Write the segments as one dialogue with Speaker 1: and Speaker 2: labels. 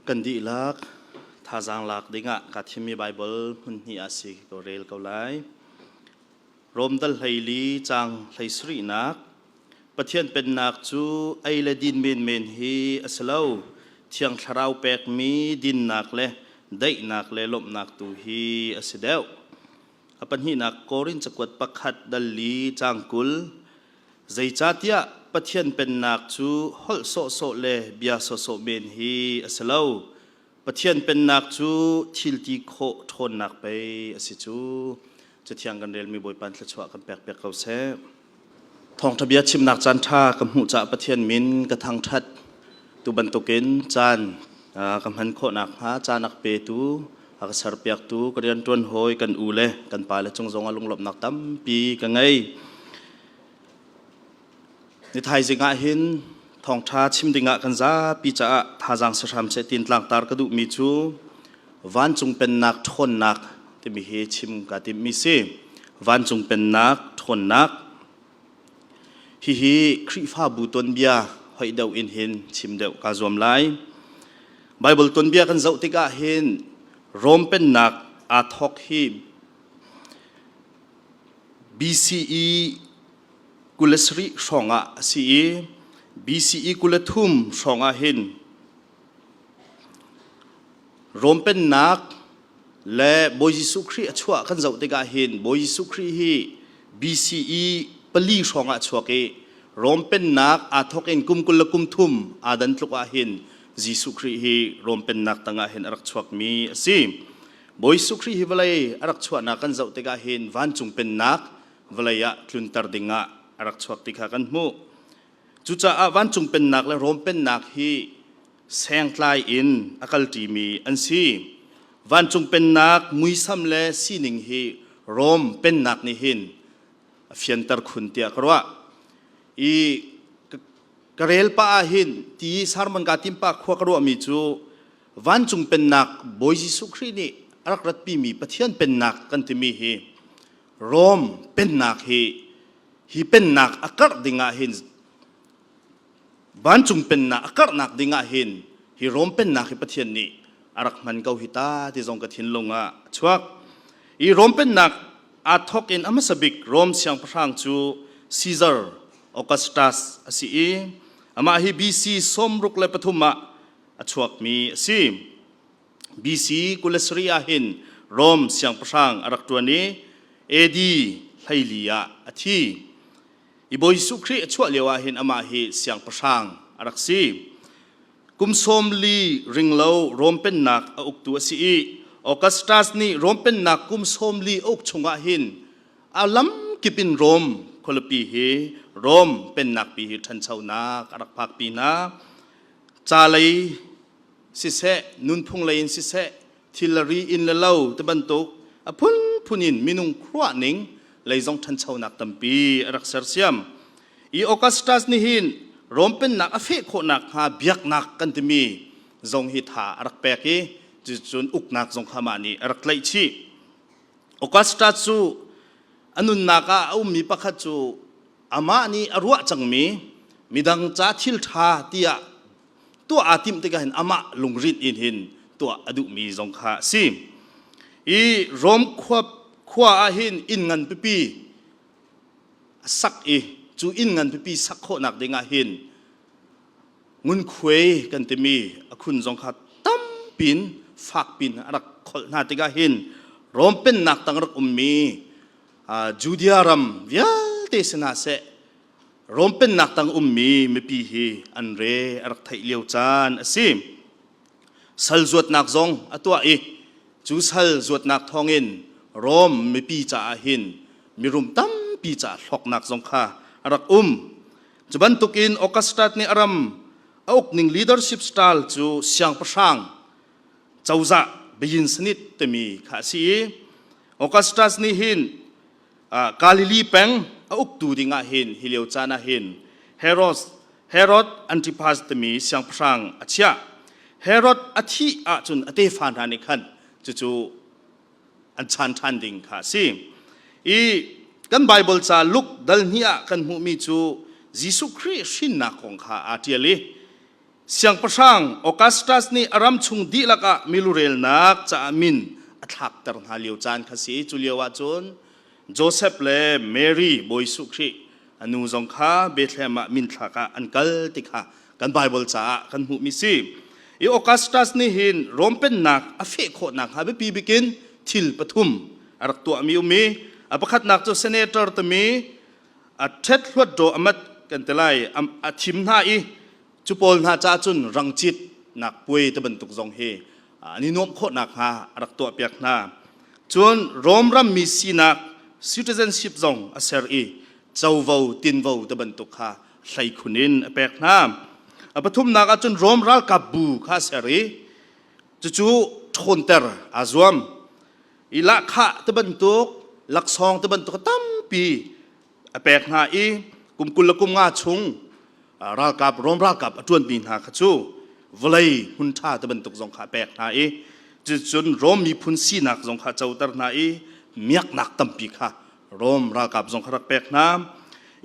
Speaker 1: Kan dihlak thazaang lak dingah kaa thimmi Baibal hmun hnih ah si ko rel ko lai. Rom dal 14 caang 17nak Pathian pennak cu ei le din menmen hi a si lo. Thiang Thlarau pekmi dinnak le daihnak le lawmhnak tu hi a si deuh. A pahnihnak Korin cakuat pakhat dal li caang 20 Zeicahtiah Pathian pennak cu holh sawhsawh le bia sawhsawh men hi a si lo. Pathian pennak cu thil ti khawh ṭhawnnak pei a si cu. Cathiang kan relmi Bawipa thluachuah kan pek piak ko seh. Thawngṭha bia chimnak caan ṭha ka hmuh caah Pathian min ka thangṭhat. Tu bantukin caan ka hman khawh nakhnga caan a ka petu, a ka serpiaktu, ka rianṭuan hawi kan u le kan pale cung zongah lunglawmhnak tampi ka ngei. Ni thaizing ah hin thawngṭha chim dingah kan zapi caah thazaang si hram seh tiin tlangtar ka duhmi cu vancung pennak ṭhawnnak timi hi chim kaa timhmi si. Vancung pennak ṭhawnnak. Hihi Khrihfabu tuanbia hoih deuh in hin chim deuh kaa zuam lai. Bible tuanbia kan zoh tikah hin Rom pennak aa thawk hi BCE 27 hrawngah a si i BCE 23 hrawngah hin Rom pennak le Bawi Jesuh Khrih a chuah kan zoh tikah hin Bawi Jesuh Khrih hi BCE pali hrawngah a chuak i Rom pennak aa thawk in kum 20 le kum thum aa dan tluk ah hin Jesuh Khrih hi Rom pennak tangah hin a rak chuakmi a si. Bawi Jesuh Khrih hi vawlei a rak chuahnak kan zoh tikah hin vancung pennak vawlei ah tlunter dingah a rak chuak ti kha kan hmuh. Cucaah vancung pennak le Rom pennak hi sengtlai in a kalṭimi an si. Vancung pennak muisam le sining hi Rom pennak nih hin a fianter khun tiah ka ruah. I ka rel pah ah hin ti sermon ka tim pah khua ka ruahmi cu vancung pennak Bawi Jesuh Khrih nih a rak ratpimi Pathian pennak kan timi hi Rom pennak hi hi pennak a karh dingah hin vancung pennak a karhnak dingah hin hi Rom pennak hi Pathian nih a rak hman ko hi ta ti zong ka thinlung ah a chuak. I Rom pennak aa thawk in a hmasa bik Rom siangpahrang cu Caesar Augustus a si i amah hi BC 63 ah a chuakmi a si. BC 27 ah hin Rom siangpahrang a rak ṭuan i AD 14 ah a thi. I Bawi Jesuh Khrih a chuah lio ah hin amah hi siangpahrang a rak si. Kum 40 ringlo Rom pennak a uktu a si i Augustus nih Rom pennak kum 40 a uk chungah hin a lamkip in Rom khualipi hi Rom pennak pi hi ṭhanchonak a rak phakpi hna. Ca lei siseh, nunphung lei in siseh, thilri inn le lo ti bantuk a phunphun in minung khuaruahning lei zong ṭhanchonak tampi a rak sersiam. I Augustus nih hin Rom pennak a feh khawhnak hnga biaknak kan timi zong hi tha a rak pek i cucun uknak zong kha mah nih a rak tlaih chih. Augustus cu a nunnak ah a ummi pakhat cu amah nih a ruah cangmi midang ca thil ṭha tiah tuah aa timh tikah hin amah lungrinh in hin tuah a duhmi zong kha a si. I Rom khua khua ah hin inn ngan pipi a sak i cu inn ngan pipi sak khawhnak dingah hin ngunkhuai kan timi a khun zong kha tampin fakpin a rak kholh hna tikah hin Rom pennak tang rak ummi Judea ram vialte si hna seh Rom pennak tang ummi mipi hi an re a rak theih lio caan a si. Sal zuatnak zong a tuah i cu sal zuatnak thawngin Rom mipi caah hin mirum tampi caah hlawknak zong kha a rak um. Cu bantukin Augustus nih a ram a ukning leadership style cu siangpahrang cozah Beyin Sanit timi kha a si i Augustus nih hin Galilee peng a uktu dingah hin hi lio caan ah hin Herod Herod Antipas timi siangpahrang a chiah. Herod a thih ahcun a tefa hna nih khan cucu an chan ṭhan ding kha a si. I kan Bible ca Luke dal hnih ah kan hmuhmi cu Jesuh Khrih hrinnak kong kha aa ṭial i. Siangpahrang Augustus nih a ram chung dihlak ah milurelnak caah min a thlakter hna lio caan kha si. Cu lio ahcun Joseph le Mary Bawi Jesuh Khrih a nu zong kha Bethlehem ah minthlak ah an kal ti kha kan Bible caah kan hmuhmi si. I Augustus nih hin Rom pennak a feh khawh nakhnga biapi bikin thil pathum a rak tuahmi um i a pakhatnak cu senator timi a ṭhet hluat daw amat kan ti lai a thim hna i cu pawl hna caah cun rangcit nak puai te bantuk zong hi an i nuamh khawh nakhnga a rak tuahpiak hna. Cun Rom rammi sinak citizenship zong a ser i covo tinvo te bantuk kha hleikhun in a pek hna. A pathumnak ah cun Rom ralkap bu kha a ser i cucu ṭhawnter aa zuam. I lahkhah te bantuk laksawng te bantuk tampi a pek hna i kum 20 le kum nga chung ralkap Rom ralkap a ṭuanmi hna kha cu vawlei hmun ṭha te bantuk zong kha a pek hna i cucun Rom miphun sinak zong kha a coter hna i miaknak tampi kha Rom ralkap zong kha rak pek hna.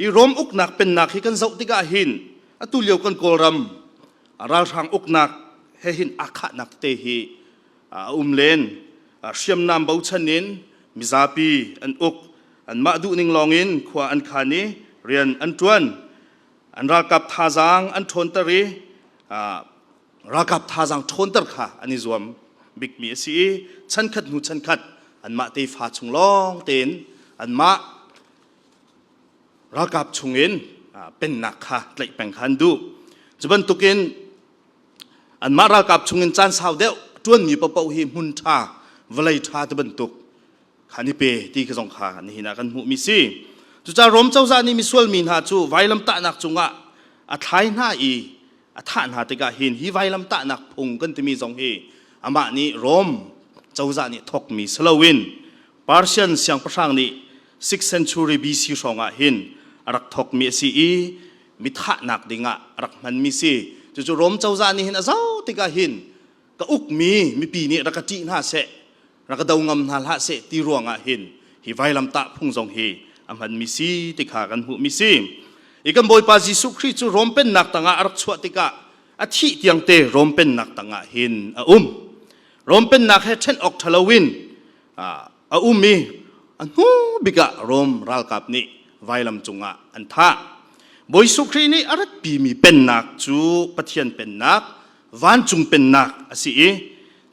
Speaker 1: I Rom uknak pennak hi kan zoh tikah hin atu lio kan Kawlram ralhrang uknak he hin aa khahnak tete hi a um len. Hriamnam bochan in mizapi an uk anmah duhning lawngin khua an khan i rian an ṭuan. An ralkap thazaang an ṭhawnter i ralkap thazaang ṭhawnter kha an i zuam bikmi a si i chankhat hnu chankhat anmah tefa chung lawng tein anmah ralkap chungin pennak kha tlaih peng kha an duh. Cu bantukin anmah ralkap chungin caan sau deuh ṭuanmi paohpaoh hi hmun ṭha vawlei ṭha ti bantuk kha an i pe ti kha zong kha nihin ah kan hmuhmi si. Cucaah Rom cozah nih misual mi hna cu vailamtahnak cungah a thlai hna i a thah hna tikah hin hi vailamtahnak phung kan timi zong hi amah nih Rom cozah nih thawkmi si loin Persian siangpahrang nih 6th century BC hrawngah hin a rak thawkmi a si i mithahnak dingah a rak hmanmi si. Cucu Rom cozah nih hin a zoh tikah hin ka ukmi mipi nih rak ka ṭih hna seh, rak ka do ngam hna hlah seh ti ruangah hin hi vailamtah phung zong hi a hmanmi si ti kha kan hmuhmi si. I kan Bawipa Jesuh Khrih cu Rom pennak tangah a rak chuah tikah a thih tiang te Rom pennak tangah hin a um. Rom pennak he ṭhen awk ṭha loin a um i a hnu bik ah Rom ralkap nih vailam cungah an thah. Bawi Jesuh Khrih nih a ratpimi pennak cu Pathian pennak, vancung pennak a si i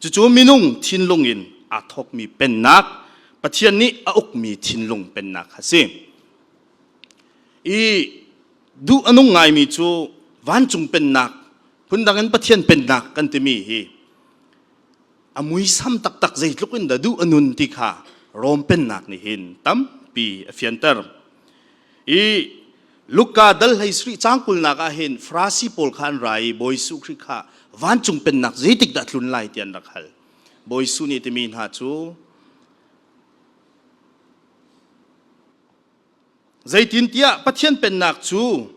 Speaker 1: cucu minung thinlung in aa thawkmi pennak, Pathian nih a ukmi thinlung pennak a si. I duh a nung ngaimi cu vancung pennak, phundang in Pathian pennak kan timi hi a muisam taktak zeitluk in dah duh a nun ti kha Rom pennak nih hin tampi a fianter. I Luka dal hlei sri cang kulnak ah hin Farasi pawl kha an ra i Bawi Jesuh Khrih kha vancung pennak zeitik dah tlun lai ti an rak hal. Bawi Jesuh nih timi hna cu zeitintiah Pathian pennak cu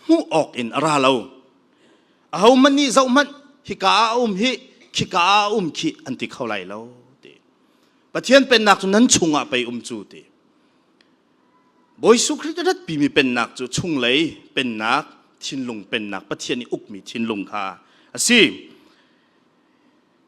Speaker 1: hmuh awk in a ra lo. Ahohmanh nih zohhmanh hika ah a um hi khika ah a um khi an ti kho lai lo ti. Pathian pennak cu nan chungah pei um cu ti. Bawi Jesuh Khrih ratpimi pennak cu chunglei pennak, thinlung pennak, Pathian i ukmi thinlung kha a si.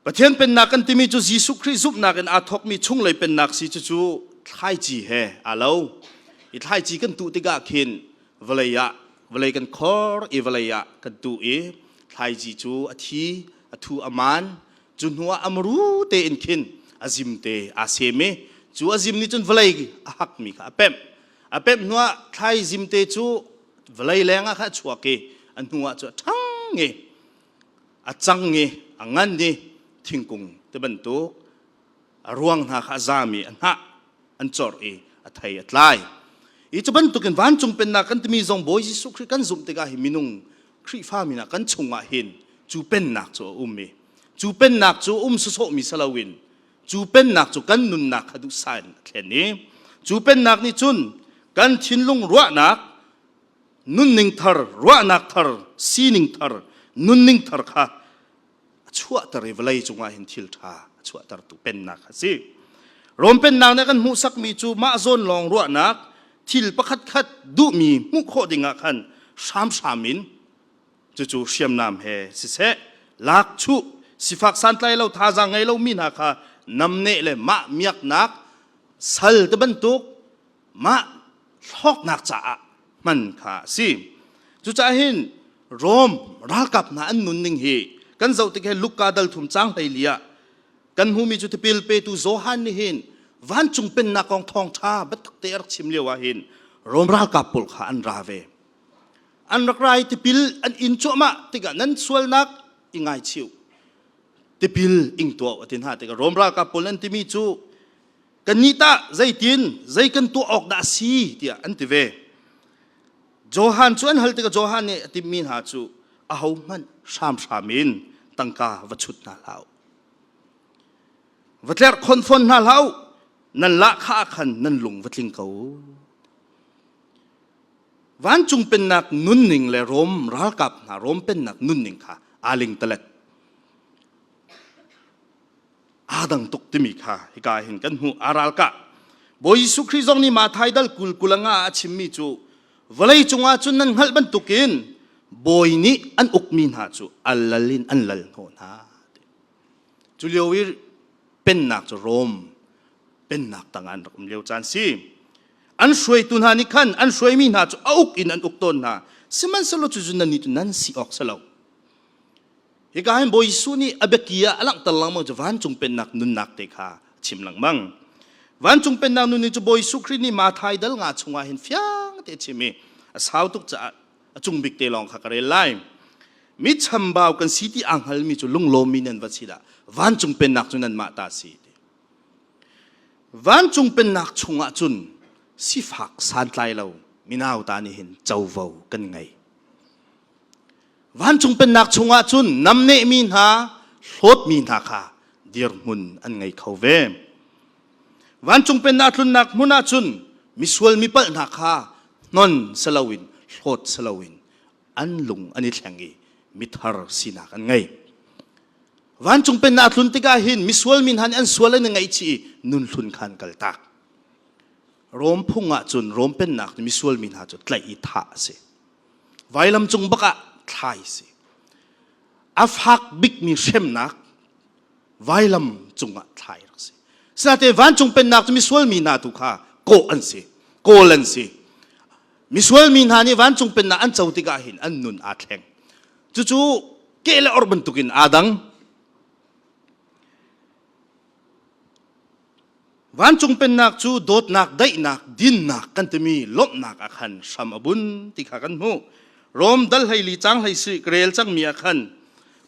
Speaker 1: Pathian pennak kan timi cu Jesuh Khrih zumhnak in aa thawkmi chunglei pennak si cucu thlaici he aa lo. I thlaici kan tuh tikah khin vawlei ah vawlei kan khor i vawlei ah kan tuh i thlaici cu a thi, a thu a maan, cu hnu ah a muru tein khin a zim te aa sem i cu a zim nih cun vawlei a hakmi kha a pemh. A pemh hnu ah thlai zim te cu vawlei leng ah khan a chuak i a hnu ah cu a ṭhang i a cang i a ngan i thingkung ti bantuk a ruang hna kha a zam i a hnah an corh i a thei a tlai. I cu bantukin vancung pennak kan timi zong Bawi Jesuh Khrih kan zumh tikah hi minung Khrihfa min ah kan chungah hin cu pennak cu a um i cu pennak cu um sawsawhmi si loin cu pennak cu kan nunnak kha duhsah in a thlen i cu pennak nih cun kan thinlung ruahnak nunning thar, ruahnak thar, sining thar, nunning thar kha a chuahter i vawlei cungah hin thil ṭha a chuahtertu pennak a si. Rom pennak nih kan hmuhsakmi cu mah zawn lawng ruahnak thil pakhat khat duhmi hmuh khawh dingah khan hramhram in. Cucu hriamnam he siseh, lakchuh, sifak santlai lo thazaang ngei lomi hna kha namneh le mah miaknak sal te bantuk mah hlawknak caah hman kha a si. Cucaah hin Rom ralkap hna an nunning hi kan zoh tik he Luka dal thum cang 14 ah kan hmuhmi cu tipil petu Johan nih hin vancung pennak kong thawngṭha biatak te a rak chim lio ah hin Rom ralkap pawl kha an ra ve. An rak ra i tipil an in cuahmah tikah nan sualnak i ngaichih u. Tipil ing tuah u a ti hna tikah Rom ralkap pawl an timi cu kannih tah zeitin zei kan tuah awk dah a si tiah an ti ve. Johan cu an hal tikah Johan nih a timmi hna cu ahohmanh hramhram in tangka va chut hna hlah u. Va tlerh khon fawn hna hlah u. Nan lahkhah ah khan nan lung va tling ko u. Vancung pennak nunning le Rom ralkap hna Rom pennak nunning kha aa lingtalet. Aa dang tuk timi kha hika hin kan hmuh aa ralkah. Bawi Jesuh Khrih zong nih Mathai dal 20 25 ah a chimmi cu vawlei cungah cun nan hngalh bantukin bawi nih an ukmi hna cu a lal in an lal hnawh hna. Cu lio i pennak cu Rom pennak tangah an rak um lio caan si. An hruaitu hna nih khan an hruaimi hna cu a uk in an uk tawn hna. Sihmanhsehlaw cucu nannih cu nan si awk si lo. Hika hin Bawi Jesuh nih a biaki ah a langhter lengmang cu vancung pennak nunnak te kha a chim lengmang. Vancung pennak nun cu Bawi Jesuh Khrih nih Mathai dal nga chungah hin fiang te a chim i a sau tuk caah a cung bik te lawng kha ka rel lai. Mi chambau kan si ti aa hngalmi cu lunglawmmi nan va si dah vancung pennak cu nanmah ta si. Vancung pennak chungah cun sifak santlai lo minau ta nih hin covo kan ngei. Vancung pennak chungah cun namnehmi hna, hlawtmi hna kha dirhmun an ngei kho ve. Vancung pennak tlunnak hmun ah cun misual mipalh hna kha hnon si loin hlawt si loin an lung an i thleng i mithar sinak an ngei. Vancung pennak tlun tikah hin misual mi hna nih an sual an i ngaihchih i nunhlun kha an kaltak. Rom phung ah cun Rom pennak nih misual mi hna cu tlaih i thah a si. Vailam cung bak ah thlai a si. A fak bikmi hremnak vailam cungah thlai rak si. Sinain vancung pennak cu misual mi hna tu kha kawh an si, kawl an si. Misual mi hna nih vancung pennak an co tikah hin an nun aa thleng. Cucu keh le orh bantukin aa dang. Vancung pennak cu dawtnak, daihnak, dinnak kan timi lawmhnak ah khan hram a bun ti kha kan hmuh. Rom dal 14 cang 17 ka rel cangmi ah khan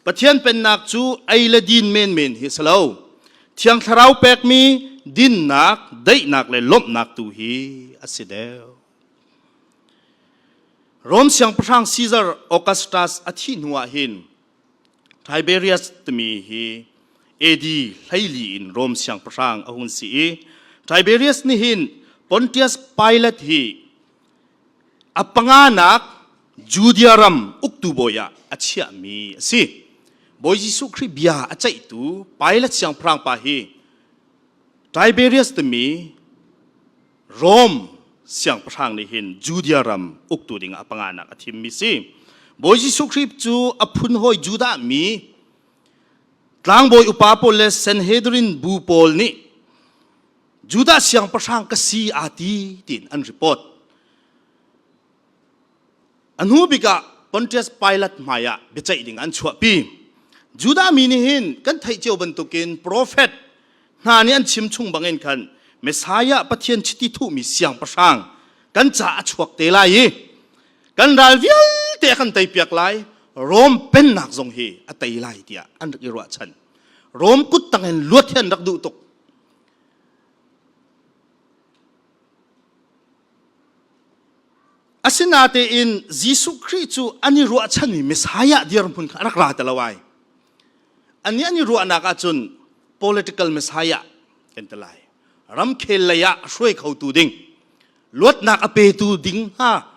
Speaker 1: Pathian pennak cu ei le din menmen hi si lo. Thiang Thlarau pekmi dinnak, daihnak le lawmhnak tu hi a si deuh. Rom siangpahrang Caesar Augustus a thih hnu ah hin Tiberius timi hi AD 14 in Rom siangpahrang a hun si i Tiberius nih hin Pontius Pilate hi a panganak Judea ram uktu bawi ah a chiahmi a si. Bawi Jesuh Khrih bia a ceihtu Pilate siangpahrang pa hi Tiberius timi Rom siangpahrang nih hin Judea ram uktu dingah a panganak a thimmi si. Bawi Jesuh Khrih cu a phunhawi Judah mi tlangbawi upa pawl le Sanhedrin bu pawl nih Judah siangpahrang ka si aa ti tiin an report. A hnu bik ah Pontius Pilate hmai ah biaceih ding an chuahpi. Judah mi nih hin kan theih cio bantukin profet hna nih an chim chung bangin khan Messiah Pathian chiti thuhmi siangpahrang kan ca a chuak te lai i kan ral vialte a kan teipiak lai Rom pennak zong hi a tei lai tiah an rak i ruahchan. Rom kut tang in luat hi an rak duh tuk. Asinatein Jesuh Khrih cu an i ruahchanmi Messiah dirhmun kha a rak ra ti lo ai. Annih an i ruahnak ahcun political Messiah kan ti lai. Ramkhel lei ah a hruai khotu ding, luatnak a petu ding hnga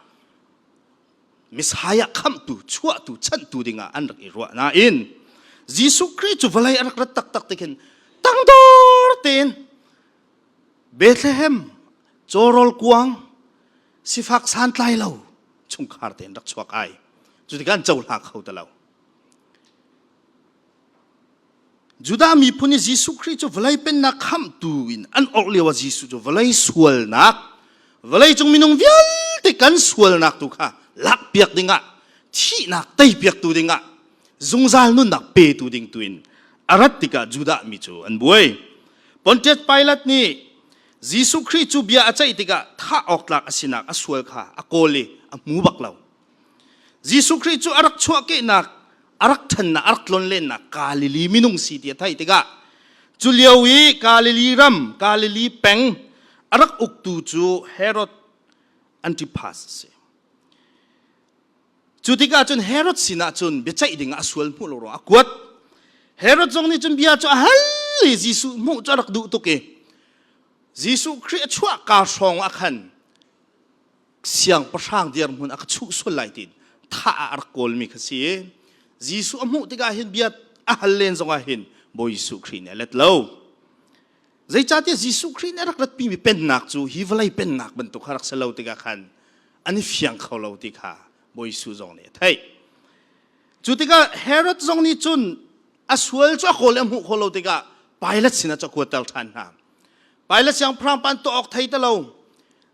Speaker 1: Messiah khamhtu, chuahtu, chanhtu dingah an rak i ruah nain Jesuh Khrih cu vawlei a rak rat taktak ti khin tangdor tein Bethlehem cawrawl kuang sifak santlai lo chungkhar tein rak chuak ai. Cu tikah an cohlang kho ti lo. Judah miphun i Jesuh Khrih cu vawlei pennak khamhtu in an orh lio ah Jesuh cu vawlei sualnak, vawlei cung minung vialte kan sualnak tu kha lakpiak dingah, thihnak teipiaktu dingah, zungzal nunnak petu ding tu in a rat tikah Judah mi cu an buai. Pontius Pilate nih Jesuh Khrih cu bia a ceih tikah thah awk tlak a sinak a sual kha a kawl i a hmu bak lo. Jesuh Khrih cu a rak chuahkehnak, a rak ṭhannak, a rak tlonlennak Galilee minung si ti a theih tikah cu lio i Galilee ram, Galilee peng a rak uktu cu Herod Antipas a si. Cu tikah cun Herod sinah cun biaceih dingah a sual hmuh lo ruangah a kuat. Herod zong nih cun bia cu a hal i Jesuh hmuh cu a rak duh tuk i Jesuh Khrih a chuah ka hrawng ah khan siangpahrang dirhmun a ka chuh sual lai tiin thah ah a rak kawlmi kha si i Jesuh a hmuh tikah hin bia a hal len zongah hin Bawi Jesuh Khrih nih a let lo. Zeicahtiah Jesuh Khrih nih a rak ratpimi pennak cu hi vawlei pennak bantuk kha rak si lo tikah khan an i fiang kho lo ti kha Bawi Jesuh zong nih a theih. Cu tikah Herod zong nih cun a sual cu a kawl i a hmuh khawh lo tikah Pilate sinah cu a kuatter ṭhan hna. Pilate siangpahrang pa an tuah awk thei ti lo.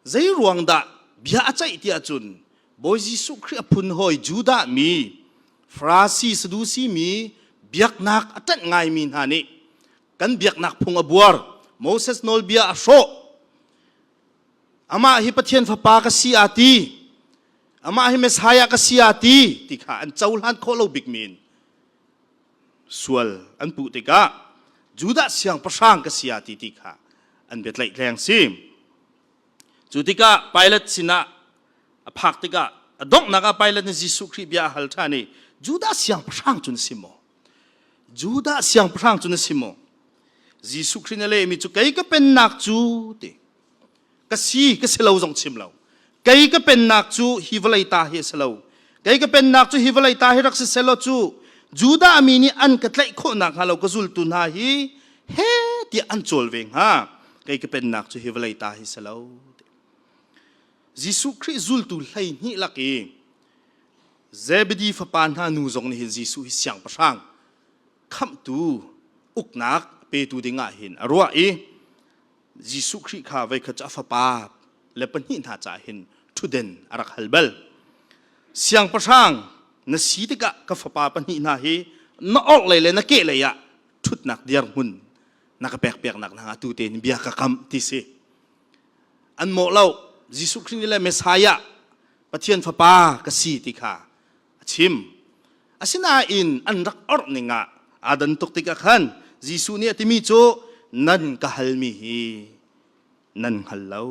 Speaker 1: Zei ruang dah bia a ceih ti ahcun Bawi Jesuh Khrih a phun hawi Judah mi, Farasi Sadusi mi, biaknak a ṭanh ngaimi hna nih kan biaknak phung a buar, Moses nawlbia a hrawh. Amah hi Pathian fapa ka si aa ti. Amah hi Messiah ka si aa ti ti kha an cohlan khawh lo bikmi in sual an puh tikah Judah siangpahrang ka si ah ti ti kha an biatlaih tleng si. Cu tikah Pilate sinah a phak tikah a donghnak ah Pilate nih Jesuh Khrih bia a hal ṭhan i Judah siangpahrang cu na si maw? Judah siangpahrang cu na si maw? Jesuh Khrih nih a lehmi cu kei ka pennak cu ti ka si ka si lo zong chim lo kei ka pennak cu hi vawlei ta hi a si lo kei ka pennak cu hi vawlei ta hi rak si selaw cu Judah mi nih an ka tlaih khawh nakhnga lo ka zultu hna hi he tiah an cawl ve hnga kei ka pennak cu hi vawlei ta hi si lo Jesuh Khrih zultu 12 lak i Zebedi fapa hna nu zong nih hin Jesuh hi siangpahrang khamhtu uknak petu dingah hin a ruah i Jesuh Khrih kha voikhat cu a fapa le pahnih hna caah hin ṭhutden a rak hal bal. Siangpahrang na si tikah ka fapa pahnih hna hi na orhlei le na kehlei ah ṭhutnak dirhmun na ka pekpiaknak hna atu tein bia ka kam ti si. An mawh lo. Jesuh Khrih nih le Messiah Pathian fapa ka si ti kha a chim. Asinain an rak orh ning ah aa dan tuk tikah khan Jesuh nih a timi cu nan ka halmi hi nan hngal lo.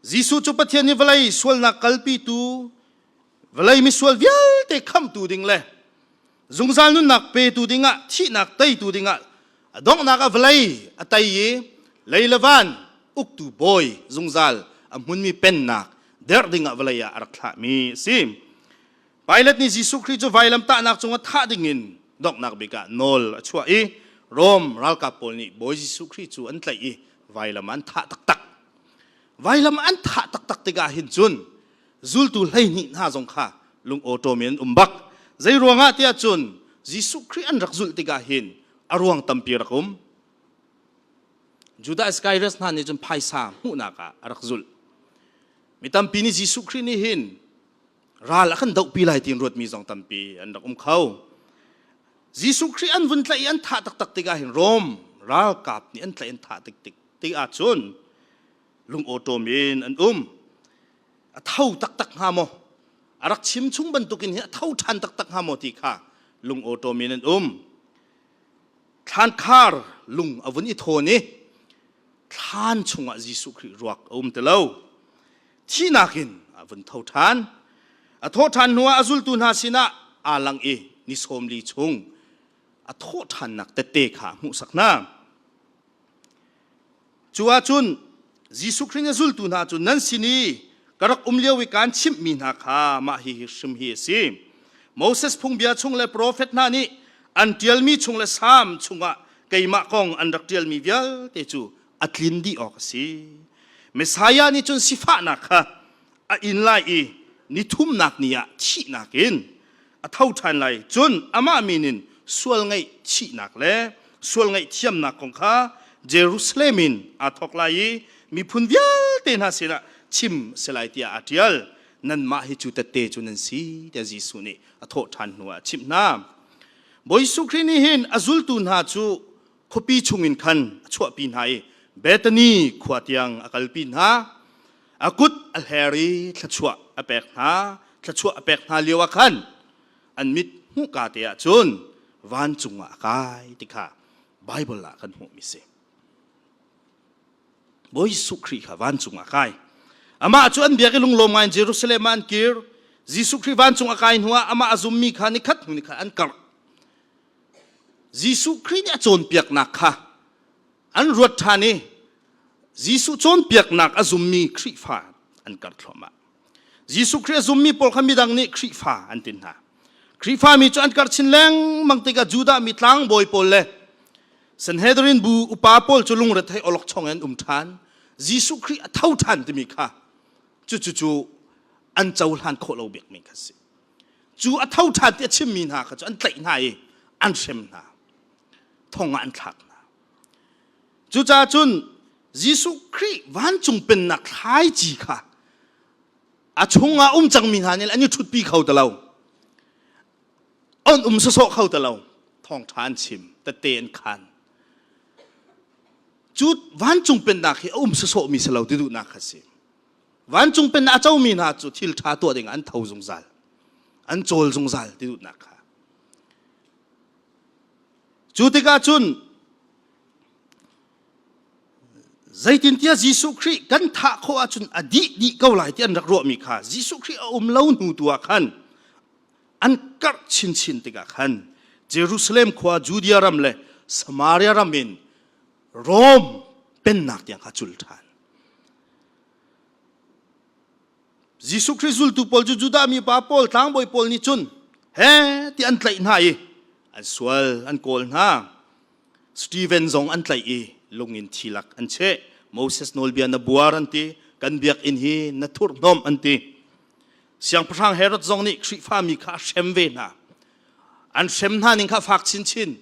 Speaker 1: Jesuh cu Pathian nih vawlei sualnak kalpitu, vawlei misual vialte khamhtu ding le zungzal nunnak petu dingah thihnak teitu dingah a donghnak ah vawlei a tei i lei le van uktu bawi zungzal a hmunmi pennak derh dingah vawlei ah a rak thlahmi a si. Pilate nih Jesuh Khrih cu vailamtahnak cungah thah dingin donghnak bik ah nawl a chuah i Rom ralkap pawl nih Bawi Jesuh Khrih cu an tlaih i vailam ah an thah taktak. Vailam an thah taktak tikah hin cun zultu 12 hna zong kha lungawṭawm in an um bak. Zei ruangah tiah cun Jesuh Khrih an rak zulh tikah hin a ruang tampi rak um. Judah Iskariot hna nih cun phaisa hmuhnak ah a rak zulh. Mi tampi nih Jesuh Khrih nih hin ral a kan dohpi lai tiin ruatmi zong tampi an rak um kho. Jesuh Khrih an vun tlaih i an thah taktak tikah hin Rom ralkap nih an tlaih an thah tik tik tik ahcun lungawṭawm in an um. A tho taktak hnga maw? A rak chim chung bantukin hin a tho ṭhan taktak hnga maw ti kha lungawṭawm in an um. Thlankhar lung a vun i thawn i thlan chungah Jesuh Khrih ruak a um ti lo. Thihnak in a vun tho ṭhan. A thawh ṭhan hnuah a zultu hna sinah aa lang i ni 40 chung a thawh ṭhannak tette kha a hmuhsak hna. Cu ahcun Jesuh Khrih nih a zultu hna cu nan sin i ka rak um lio i kaan chimhmi hna kha mah hihi hrim hi a si. Moses phungbia chung le profet hna nih an ṭialmi chung le Salm chungah keimah kong an rak ṭialmi vialte cu a tlin dih awk a si. Messiah nih cun sifahnak kha a in lai i Nithumnak ni ah thihnak in a tho ṭhan lai. Cun amah min in sual ngaihchihnak le sual ngaihthiamnak kong kha Jerusalem in aa thawk lai i miphun vialte hna sinah chim a si lai tiah aa ṭial. Nanmah hi cu tette cu nan si tiah Jesuh nih a thawh ṭhan hnuah a chimh hna. Bawi Jesuh Khrih nih hin a zultu hna cu khuapi chungin khan a chuahpi hna i Bethany khua tiang a kalpi hna. A kut a hler i thluachuah a pek hna. Thluachuah a pek hna lio ah khan an mit hmuhka te ah cun vancung ah a kai ti kha Baibal ah kan hmuhmi si. Bawi Jesuh Khrih kha vancung ah kai. Amah cu an biak i lunglawm ngai in Jerusalem ah an kir. Jesuh Khrih vancung a kai hnuah amah a zummi kha nikhat hnu nikhat an karh. Jesuh Khrih nih a cawnpiaknak kha an ruat ṭhan i Jesuh cawnpiaknak a zummi Khrihfa an karh thluahmah. Jesuh Khrih a zummi pawl kha midang nih Khrihfa an ti hna. Khrihfa mi cu an karh chin lengmang tikah Judah mi tlangbawi pawl le Sanhedrin bu upa pawl cu lungrethei awlokchong in an um ṭhan. Jesuh Khrih a tho ṭhan timi kha cucu cu an cohlan khawh lo bikmi kha si. Cu a tho ṭhan ti a chimmi hna kha cu an tlaih hna i an hrem hna. Thong ah an thlak hna. Cucaah cun Jesuh Khrih vancung pennak thlaici kha a chungah um cangmi hna nih an i ṭhutpi kho ti lo. An um sawsawh kho ti lo. Thawngṭha an chim, tette an khan. Cu vancung pennak hi a um sawsawhmi si lo ti duhnak kha si. Vancung pennak a comi hna cu thil ṭha tuah ding an tho zungzal. An cawl zungzal ti duhnak kha. Cu tikah cun zeitintiah Jesuh Khrih kan thah khawh ahcun a dih dih ko lai ti an rak ruahmi kha Jesuh Khrih a um lo hnu tu ah khan an karh chinchin tikah khan Jerusalem khua Judea ram le Samaria ram in Rome pennak tiang kha cul ṭhan. Jesuh Khrih zultu pawl cu Judah mi pa pawl tlangbawi pawl nih cun he ti an tlaih hna i an sual an kawl hna. Stephen zong an tlaih i lung in thi lak an cheh. Moses nawlbia na buar an ti. Kan biakinn hi na thurhhnawmh an ti. Siangpahrang Herod zong nih Khrihfa mi kha a hrem ve hna. An hrem hna ning kha fak chinchin.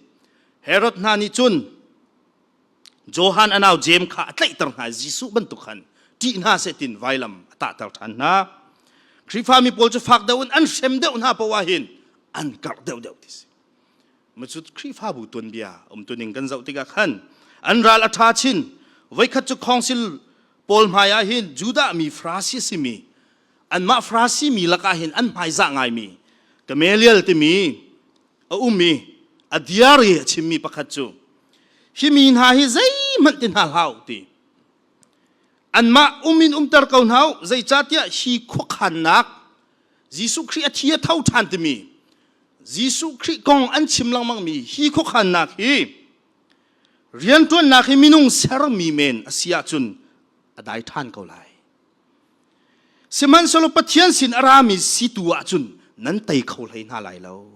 Speaker 1: Herod hna nih cun Johan a nau Jeim kha a tlaihter hna i Jesuh bantuk khan ṭih hna seh tin vailam a tahter ṭhan hna. Khrihfami pawl cu fak deuh in an hrem deuh hna poah hin an karh deuhdeuh ti si. Macu Khrihfabu tuanbia umtuning kan zoh tikah khan an ral a ṭha chin. Voikhat cu khawngsil pawl hmai ah hin Judah mi Farasi simi anmah Farasi mi lakah hin an hmaizah ngaimi Gamaliel timi a um i a diary a chimmi pakhat cu hi mi hna hi zeihmanh ti hna hlah u ti anmah um in umter ko hna u zeicahtiah hi khuakhannak Jesuh Khrih a thi a tho ṭhan timi Jesuh Khrih kong an chim lengmangmi hi khuakhannak hi rianṭuannak hi minung sermi men a si ahcun a dai ṭhan ko lai Sihmanhsehlaw Pathian sin a rami si tu ahcun nan tei kho hlei hna lai lo.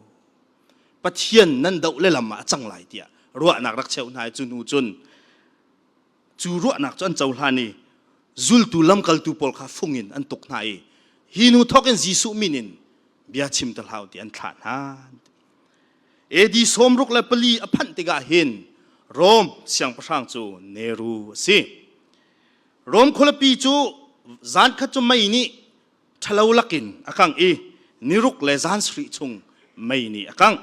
Speaker 1: Pathian nan doh le lam ah a cang lai tiah ruahnak rak cheuh hna i cu hnu cun cu ruahnak cu an cohlan i zultu lamkaltu pawl kha fung in an tuk hna i hi hnu thawk in Jesuh min in bia chim te hlah u ti an thlah hna. AD 64 a phanh tikah hin Rom siangpahrang cu Nero a si. Rom khualipi cu zankhat cu mei nih ṭhalo lakin a kangh i niruk le zan sarih chung mei nih a kangh.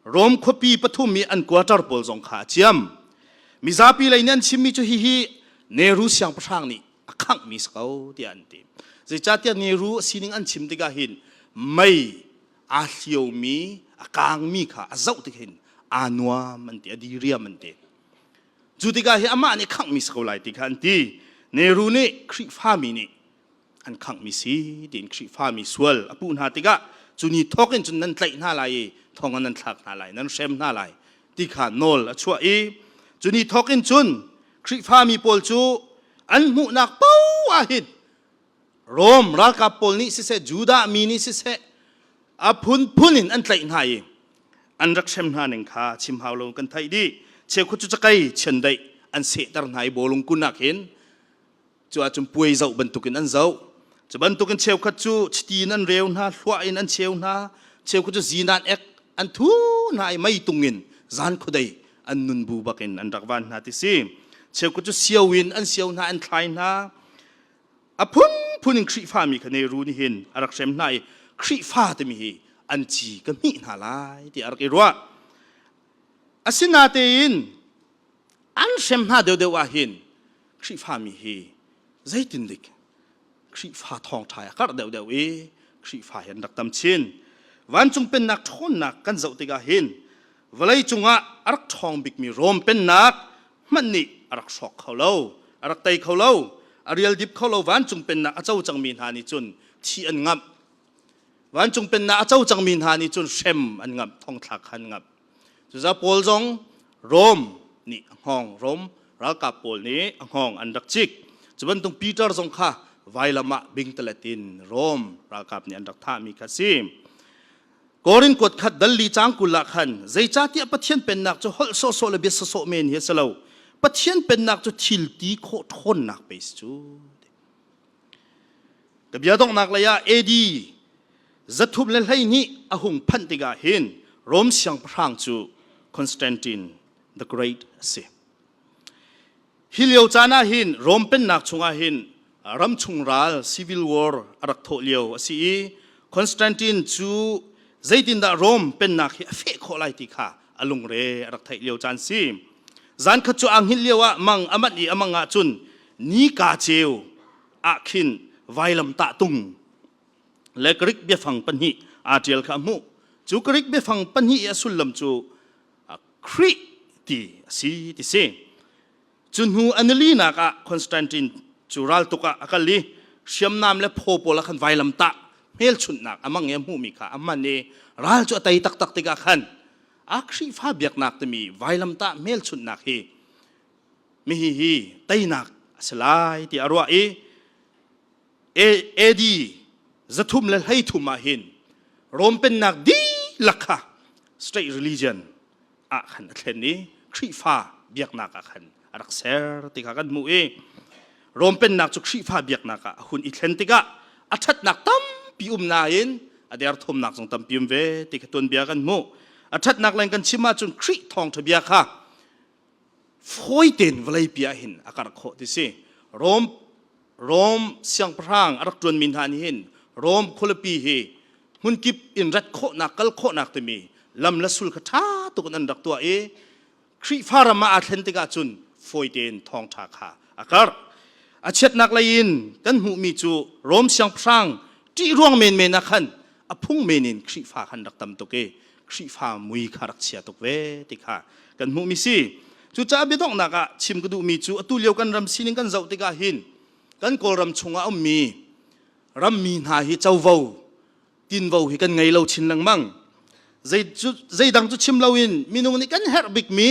Speaker 1: Rom khuapi pathum i an quarter pawl zong kha a ciam. Mizapi lei nih an chimmi cu hihi Nehru siangpahrang nih a khanghmi si ko tiah an ti. Zeicahtiah Nehru a sining an chim tikah hin mei aa hliomi, a kaangmi kha a zoh tik hin aa nuam an ti, a diriam an ti. Cu tikah hi amah nih khanghmi si ko lai ti kha an ti. Nehru nih Khrihfami nih an khanghmi si tiin Khrihfami sual a puh hna tikah cu ni thawk in cun nan tlaih hna lai i thong ah nan thlak hna lai, nan hrem hna lai ti kha nawl a chuah i cu ni thawk in cun Khrihfami pawl cu an hmuhnak paoh ah hin Rom ralkap pawl nih siseh Judah mi nih siseh a phunphun in an tlaih hna i an rak hrem hna ning kha chim hau lo kan theih dih. Cheukhat cu cakei chiandeih an sehter hna i bawlung kun ah khin cu ahcun puai zoh bantukin an zoh. Cu bantukin cheukhat cu chiti in an reu hna, hluah in an cheu hna, cheukhat cu zinan ek an thu hna i meitung in zan khuadei an nun bu bakin an rak van hna ti si. Cheukhat cu sio in an sio hna, an thlai hna. A phunphun in Khrihfa mi kha Neru nih hin a rak hrem hna i Khrihfa timi hi an ci ka hmih hna lai ti a rak i ruah. Asinatein an hrem hna deuhdeuh ah hin Khrihfami hi zeitindik Khrihfa thawngṭha a karh deuhdeuh i Khrihfa hi an rak tam chin. Vancung pennak ṭhawnnak kan zoh tikah hin vawlei cungah a rak ṭhawng bikmi Rom pennak hmanh nih a rak hrawk kho lo, a rak tei kho lo, a rial dip kho lo vancung pennak a co cangmi hna nih cun thi an ngamh. Vancung pennak a co cangmi hna nih cun hrem an ngamh, thongthlak kha an ngamh. Cucaah Paul zong Rom nih a hngawng, Rom ralkap pawl nih a hngawng an rak cik. Cu bantuk Peter zong kha vailam ah bingtalet in Rom ralkap nih an rak thahmi kha si. Korin kuat khat dal li cang 20 ah khan zeicahtiah Pathian pennak cu holh sawhsawh le bia sawsawh men hi a si lo. Pathian pennak cu thil ti khawh ṭhawnnak pei si cu. Ka bia donghnak lei ah AD 312 a hung phanh tikah hin Rom siangpahrang cu Constantine the Great a si. Hi lio caan ah hin Rom pennak chungah hin ramchung ral civil war a rak thawh lio a si i Constantine cu zeitindah Rom pennak hi a feh khawh lai ti kha a lungre a rak theih lio caan si. Zan khat cu aa hngilh lio ah mang a manh i a mang ah cun nika ceu ah khin vailamtah tung le Greek biafang pahnih aa ṭial kha a hmuh. Cu Greek biafang pahnih i a sullam cu Khrih ti a si ti si. Cu hnu a nilinak ah Constantine cu raltuk ah a kal i hriamnam le phaw pawl ah khan vailamtah hmelchunhnak a mang i a hmuhmi kha a hman i ral cu a tei taktak tikah khan a Khrihfa biaknak timi vailamtah hmelchunhnak hi mihi hi teinak a si lai ti a ruah i AD 333 ah hin Rom pennak dihlak kha state religion ah khan a thlen i Khrihfa biaknak ah khan a rak ser ti kha kan hmuh i Rom pennak cu Khrihfa biaknak ah a hun i thlen tikah a ṭhatnak tampi um nain a derthawmnak zong tampi um ve ti kha tuanbia kan hmuh. A ṭhatnak leng kan chim ahcun Khrih thawngṭha bia kha fawi tein vawleipi ah hin a karh khawh ti si. Rom Rom siangpahrang a rak ṭuanmi hna nih hin Rom khualipi hi hmunkip in rat khawhnak kal khawhnak timi lam le sul kha ṭha tuk in an rak tuah i Khrihfa ram ah aa thlen tikah cun fawi tein thawngṭha kha a karh. A chiatnak lei in kan hmuhmi cu Rom siangpahrang ṭih ruang menmen ah khan a phung men in Khrihfa khan rak tam tuk i Khrihfa mui kha rak chia tuk ve ti kha kan hmuhmi si. Cucaah biadonghnak ah chim ka duhmi cu atu lio kan ram sining kan zoh tikah hin kan Kawlram chungah a ummi rammi hna hi covo tinvo hi kan ngei lo chin lengmang. Zei cu zeidang cu chim loin minung nih kan herh bikmi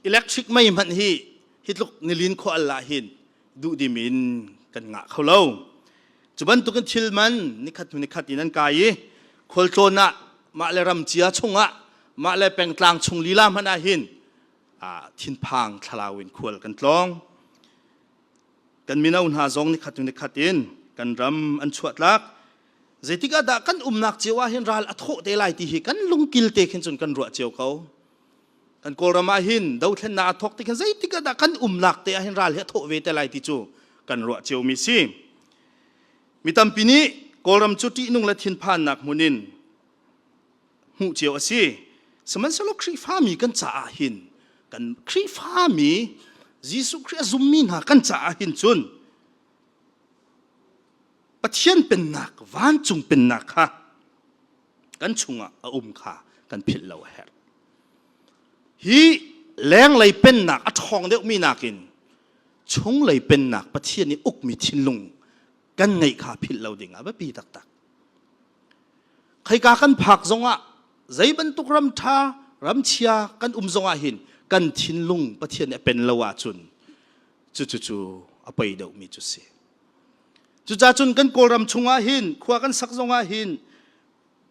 Speaker 1: electric mei hmanh hi hi tluk nilin khua al ah hin duhdim in kan ngah kho lo. Cu bantukin thil man nikhat hnu nikhat in an kai i khualtlawn ah mah le ram cia chungah mah le pengtlang chung lila hmanh ah hin thinphang thlalau in khual kan tlawng. Kan mino hna zong nikhat hnu nikhat in kan ram an chuahtlak. Zeitik ah dah kan umnak cio ah hin ral a thawh te lai ti hi kan lungkil te khin cun kan ruah cio ko. Kan Kawlram ah hin dothlennak a thawk ti khin zeitik ah dah kan umnak te ah hin ral hi a thawh ve te lai ti cu kan ruah ciomi si. Mi tampi nih Kawlram cu ṭihnung le thinphannak hmun in hmuh cio a si. Sihmanhsehlaw Khrihfami kan caah hin kan Khrihfami Jesuh Khrih a zummi hna kan caah hin cun Pathian pennak vancung pennak kha kan chungah a um kha kan philh lo a herh. Hi lenglei pennak a ṭhawng deuhmi nakin chunglei pennak Pathian i ukmi thinlung kan ngeih kha philh lo ding a biapi taktak. Khoika kan phak zongah zei bantuk ram ṭha ram chia kan um zongah hin kan thinlung Pathian nih a pen lo ahcun cucu a poi deuhmi cu si. Cucaah cun kan Kawlram chungah hin khua kan sak zongah hin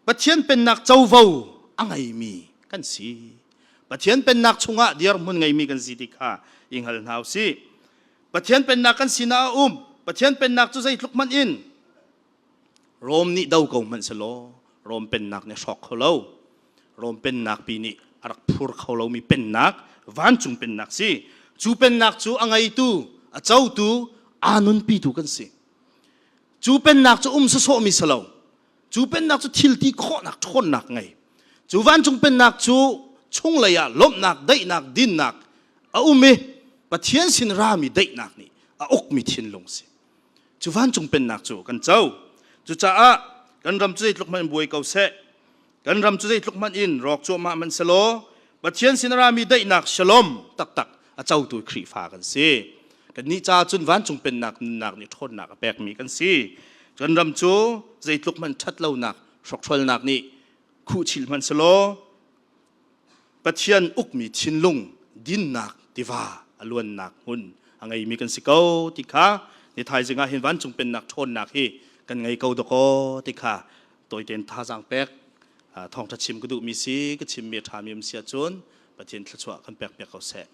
Speaker 1: Pathian pennak covo a ngeimi kan si. Pathian pennak chungah dirhmun ngeimi kan si ti kha i hngal hna u sih. Pathian pennak kan sinah a um. Pathian pennak cu zeitluk hmanh in. Rom nih do ko hmanh selaw Rom pennak nih a hrawk kho lo. Rom pennak pi nih a rak phur kho lomi pennak, vancung pennak si. Cu pennak cu a ngeitu, a cotu, aa nunpitu kan si. Cu pennak cu um sawsawhmi si lo. Cu pennak cu thil ti khawhnak ṭhawnnak ngei. Cu vancung pennak cu chunglei ah lawmhnak, daihnak, dinnak a um i Pathian sin rami daihnak nih a ukmi thinlung si. Cu vancung pennak cu kan co. Cucaah kan ram cu zeitluk hmanh in buai ko seh, kan ram cu zeitluk hmanh in rawk cuahmah hmanh selaw, Pathian sin a rami daihnak shalom taktak a cotu Khrihfa kan si. Kannih caah cun vancung pennak nunnak nih ṭhawnnak a pekmi kan si. Kan ram cu zeitluk hmanh ṭhatlonak, hrokhrolnak nih khuhchilh hmanh selaw, Pathian ukmi thinlung dinnak tiva a luannak hmun a ngeimi kan si ko ti kha ni thaizing ah hin vancung pennak ṭhawnnak hi kan ngei ko dakaw ti kha tawitein thazaang pek thawngṭha chim ka duhmi si ka chimmi a ṭhami um si ahcun Pathian thluachuah kan pek piak ko seh.